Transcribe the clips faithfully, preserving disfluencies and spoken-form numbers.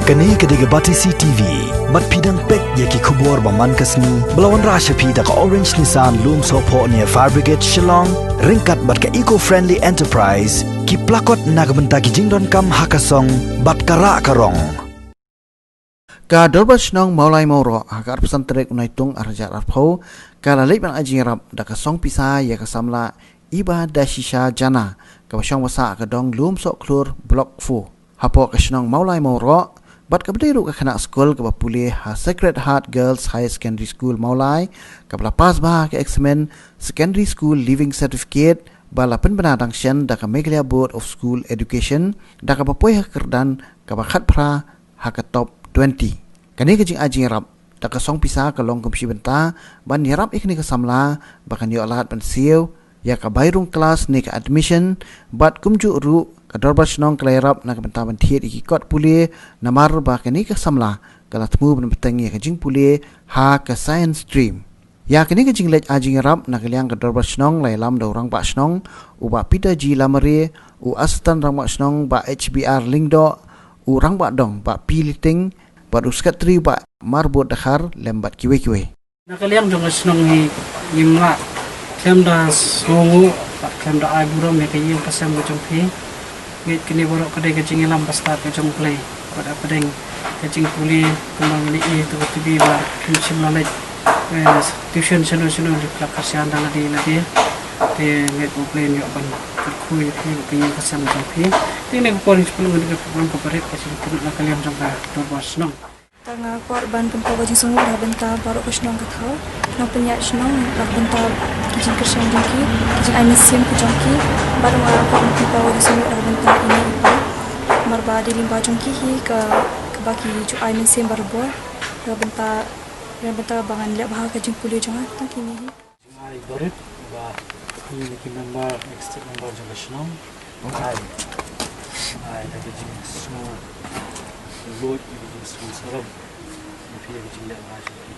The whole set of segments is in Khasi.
Kane ka dei ka Batesi T V. Bad phi dang peit ïa ki khubor ba man ka sngi ba la wanrah sha phi da ka Orange Nissan Lumsohphoh near Fire Brigade Shillong, ryngkat bad ka Eco Friendly Enterprise, ki plakot na ka bynta ki jingdonkam ha ka song bad ka rah ka rong. Ka Dorbar Shnong Mawlai Mawroh ha ka arphew san tarik u Naitung arhajar arphew ka la leit ban ai jingïarap da ka song pisa ïa ka samla Iba Dashisha Jana, kaba shong ba sah ka dong Lumsohkhlur, Block four, hapoh ka shnong Mawlai Mawroh, bad kaba dei ruh ka khynnah skul kaba pule ha Sacred Heart Girls Higher Secondary School Mawlai, kaba la pass bha ka eksamin Secondary School Leaving Certificate ba la pynbna dang shen da ka Meghalaya Board of School Education, da kaba poi ha ka kyrdan kaba khatphra ha ka top twenty. Kane ka jingai jingïarap da ka song pisa ka long kum shi bynta ban ïarap ïa kane ka samla ba kan ïoh lad ban siew ïa ka bai rung klas ne ka admission, bad kumjuh ruh ka Dorbar Shnong ka la ïarap na ka bynta ban thied ïa ki kot pule, namar ba kane ka samla ka la thmu ban bteng ïa ka jingpule ha ka science stream. Ïa kane ka jingleit ai jingïarap na ka liang ka Dorbar Shnong la ïalam da u Rangbah Shnong u Bah Peter G Lamare, u Assistant Rangbah Shnong Bah H B R Lyngdoh, u Rangbah Dong Bah P Liting, bad u Secretary Bah Marbud Dkhar, lem bad kiwei kiwei. Na ka liang jong ka shnong hi, ngim lah khlem da sngewnguh bad khlem da ai burom ïa ka ïing ka sem ka jong phi. Ngeit kane baroh ka dei ka jingïalam ba stad ka jong U Blei. Bad hapdeng ka jingpule kumba ngi ïohi ha ka T V ba phin shym la leit, eh, tuition shano shano, leit pla kyrshan da lade lade. Te ngeit ba U Blei un ïoh ban kyrkhu ïa phi bad ka ïing ka sem jong phi. Te kane ka por ngi shu pynlong ïa ka program kaba rit, ka jingpynlong na ka liang jong ka Dorbar Shnong. Te nga kwah ban pynpaw ka jingsngewnguh na ka bynta baroh ka shnong ka thaw, nongpynïaid shnong, na ka bynta ki jingkyrshan jong ki, ki jingai mynsiem ka jong ki. Bad nga kwah ban pynpaw ka jingsngewnguh na ka bynta i mei i pa, namar ba dei lyngba jong ki hi ka, kaba ki ju ai mynsiem barabor na ka bynta, na ka bynta ba ngan leh bha ka jingpule jong nga. Tang kine hi. Ai, Dorit, ba i na ki member, executive member jong ka shnong. Ai, ai, da ka jingsngew luid, da ka jingsngew sarong. Ïa phi, ïa ka jingleh bha jong phi.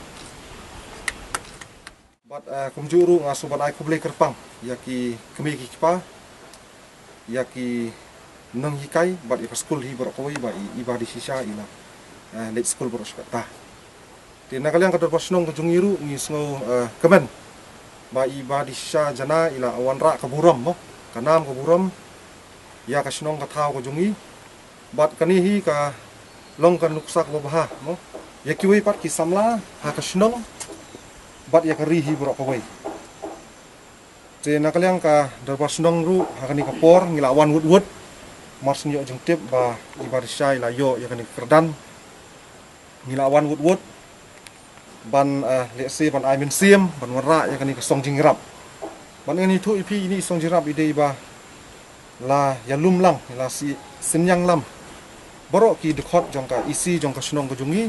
Bad, eh, kumjuh ruh nga sngewbha ban ai khublei kyrpang ïa ki kmie ki kpa, ïa ki nonghikai bad ïa ka skul hi baroh kawei ba i, i Bah Dashisha i la, eh, leit skul baroh shi katta. Te na ka liang ka Dorbar Shnong ka jong ngi ruh ngi sngew, eh, kmen ba i Bah Dashisha Jana i la wanrah ka burom mo, ka nam ka burom ïa ka shnong ka thaw ka jong ngi. Bad kane hi ka long ka nuksa kaba bha mo ïa kiwei pat ki samla ha ka shnong bad ïa ka ri hi baroh kawei. Te na ka liang ka Dorbar Shnong ruh ha kane ka por ngi la wan wut wut. Mar shu ïoh jingtip ba i Bah Dashisha i la ïoh ïa kane ka kyrdan, ngi la wan wut wut ban, eh, lehse ban ai mynsiem ban wanrah ïa kane ka song jingïarap. Ban ngan ïathuh ïa phi, ine i song jingïarap i dei ba la ïalum lang, la si, synñiang lang baroh ki dkhot jong ka E C jong ka shnong ka jong ngi.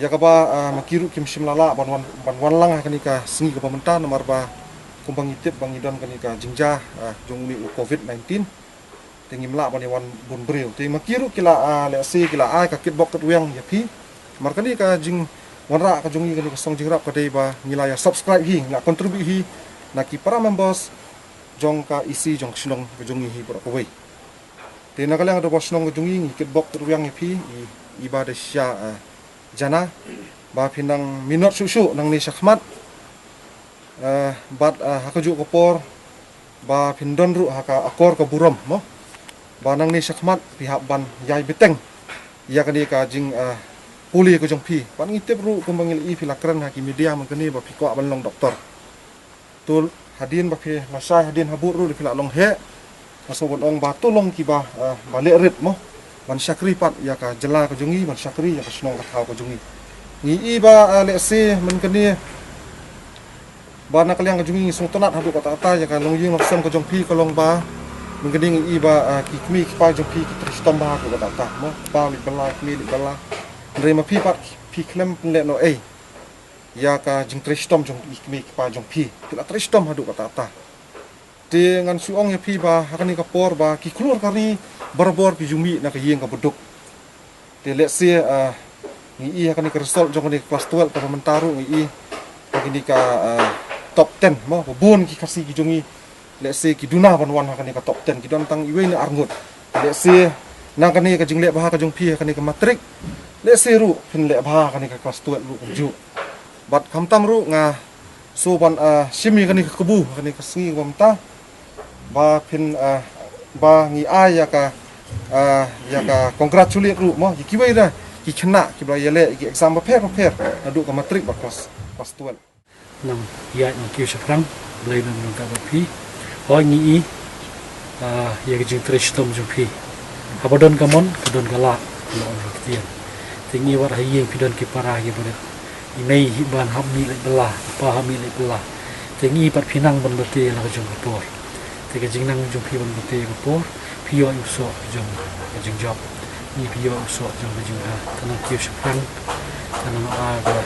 Ïa kaba, ah, ma ki ruh kim shym la lah ban wan, ban wan lang ha kane ka sngi kaba mynta namar ba kumba ngi tip ba ngi don kane ka jingjia, ah, jong une u covid nineteen. Te ngim lah ban ïa wan bun briew. Te ma ki ruh ki la, ah, lehse ki la ai ka kitbok kitrwiang ïa phi. Namar kane ka jingwanrah ka jong ngi, kane ka song jingïarap ka dei ba ngi la ïa subscribe hi, ngi la contribute hi na ki para members jong ka E C jong ka shnong ka jong ngi hi baroh kawei. Te na ka liang ka Dorbar Shnong ka jong ngi, ngi kitbok kitrwiang ïa phi, i, i Bah Dashisha, eh, Jana, ba phin nang minot shuh shuh nangne shakhmat. Eh, bad, eh, ha kajuh ka por ba phin don ruh ha ka akor ka burom mo, ba nangne shakhmat phi hap ban ïai bteng ïa kane ka jing, eh, pule ka jong phi. Bad ngi tip ruh kumba ngi la ïohi phi la kren ha ki media mynta kane ba phi kwah ban long doktor. To hadien ba phi la shai hadien habud ruh phi la long heh. Nga sngewbha ban ong ba to long kiba, ah, ba leh rit mo ban shakri pat ïa ka jylla ka jong ngi, ban shakri ïa ka shnong ka thaw ka jong ngi. Ngi i ba, ah, lehse mynta kane ba na ka liang ka jong ngi ngi sngewtynnat haduh katta katta ïa ka longïing longsem ka jong phi, ka long ba mynta kane ngi i ba, ah, ki kmie ki kpa jong phi ki trei shitom bha haduh katta katta mo. Kpa leit bylla, kmie leit bylla. Hynrei ma phi pat phi khlem pynlehnohei ïa ka jingtrei shitom jong ki kmie ki kpa jong phi. Ki la trei shitom haduh katta katta. Te ngan shu ong ïa phi ba ha kane ka por ba ki khlur ka ri barabor ki ju mih na ka ïing kaba duk. Te lehse, ah, ngi i ha kane ka result jong kane ka class twelve kaba mynta ruh ngi i ha kane ka, ah, top ten mo, ba bun ki Khasi ki jong ngi lehse ki duna ban wan ha kane ka top ten, ki don tang iwei ne ar ngut. Lehse Na kane ka jingleh bha ka jong phi ha kane ka matrik, lehse ruh phin leh bha ha kane ka klas twelve ruh kumjuh. Bad khamtam ruh nga shu ban, ah, shim ïa kane ka kabu ha kane ka sngi ba mynta, ba phin, ah, ba ngi ai ïa ka, ah, ïa ka congratulate ruh mo ïa kiwei de ki khynnah kiba la ïaleh ïa ki exam bapher bapher naduh ka matrik bad klas, klas twelve. Nang ïaid nang kiew shaphrang, Blei un long ka bad phi. Hooid ngi i, ah, ïa ka jingtrei shitom jong phi. Haba don ka mon ka don ka lah, la ong ka ktien. Te ngi wat ha ïing phi don ki para ki barit. I mei hi ban hap mih leit bylla, i pa hap mih leit bylla. Te ngi pat phi nang ban bate la ka jong ka por. Te ka jingnang jong phi ban bate ka por, phi ïoh ïa u soh jong ka jingjop. Ngi phi ïoh ïa u soh jong ka jingha. Te nang kiew shaphrang, te nang a ka,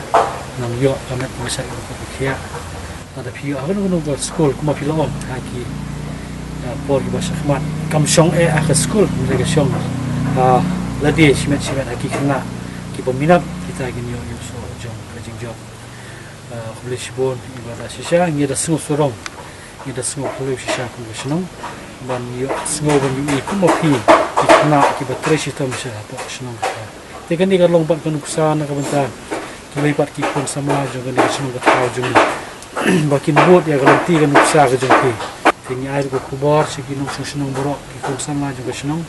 nang ïoh ka met ka shait ka khiah. Lada phi ïoh ha kano kano ka skul kumba phi la ong ha ki, ah, por kiba shakhmat. Kam shong eh ha ka skul, hynrei ka shong, ah, lade shimet shimet ha ki khynnah kiba minot, kita kin ïoh ïa u soh jong ka jingjop. Ah, khublei shibun, i Bah Da Shisha, ngi da sngew sarong, ngi da sngew khublei shisha kum ka shnong, ban ïoh sngew ban ïohi kumba phi, ki khynnah kiba trei shitom sha hapoh ka shnong. Te kane ka long pat ka nuksa na ka bynta kiwei pat ki khun samla jong kane ka shnong ka thaw jong ngi, ba kin bud ïa ka lynti ka nuksa ka jong phi. Te ngi ai ruh ka khubor sha ki nongshong shnong baroh, ki khun samla jong ka shnong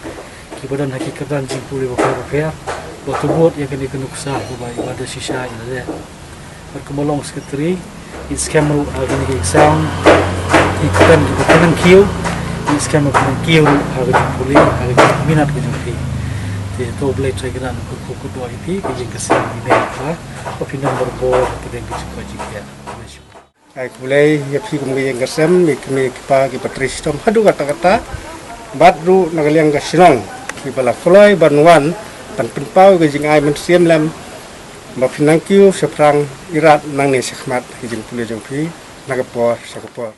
kiba don ha ki kyrdan jingpule bapher bapher, ba to bud ïa kane ka nuksa kaba i Bah Da Shisha i la leh. Bad kumba long secretary, ngi skhem ruh ha kane ka exam, ki kyrdan kiba phi nang kiew, ngi skhem ruh phi nang kiew ruh ha ka jingpule, ha ka jingminot ka jong phi. Te to Blei Trai Kynrad un kyrkhu kyrdoh ïa phi, ka ïing ka sem, i mei i pa, ba phin don bor bor ha pdeng ka jingkoit jingkhiah. Ai khublei ïa phi kum ka ïing ka sem, ïa ki mei ki pa kiba trei shitom haduh katta katta. Bad ruh na ka liang ka shnong kiba la kloi ban wan ban pynpaw ka jingai mynsiem lem, ba phin nang kiew shaphrang, i Rat, nangne shakhmat ha ka jingpule jong phi na ka por sha ka por.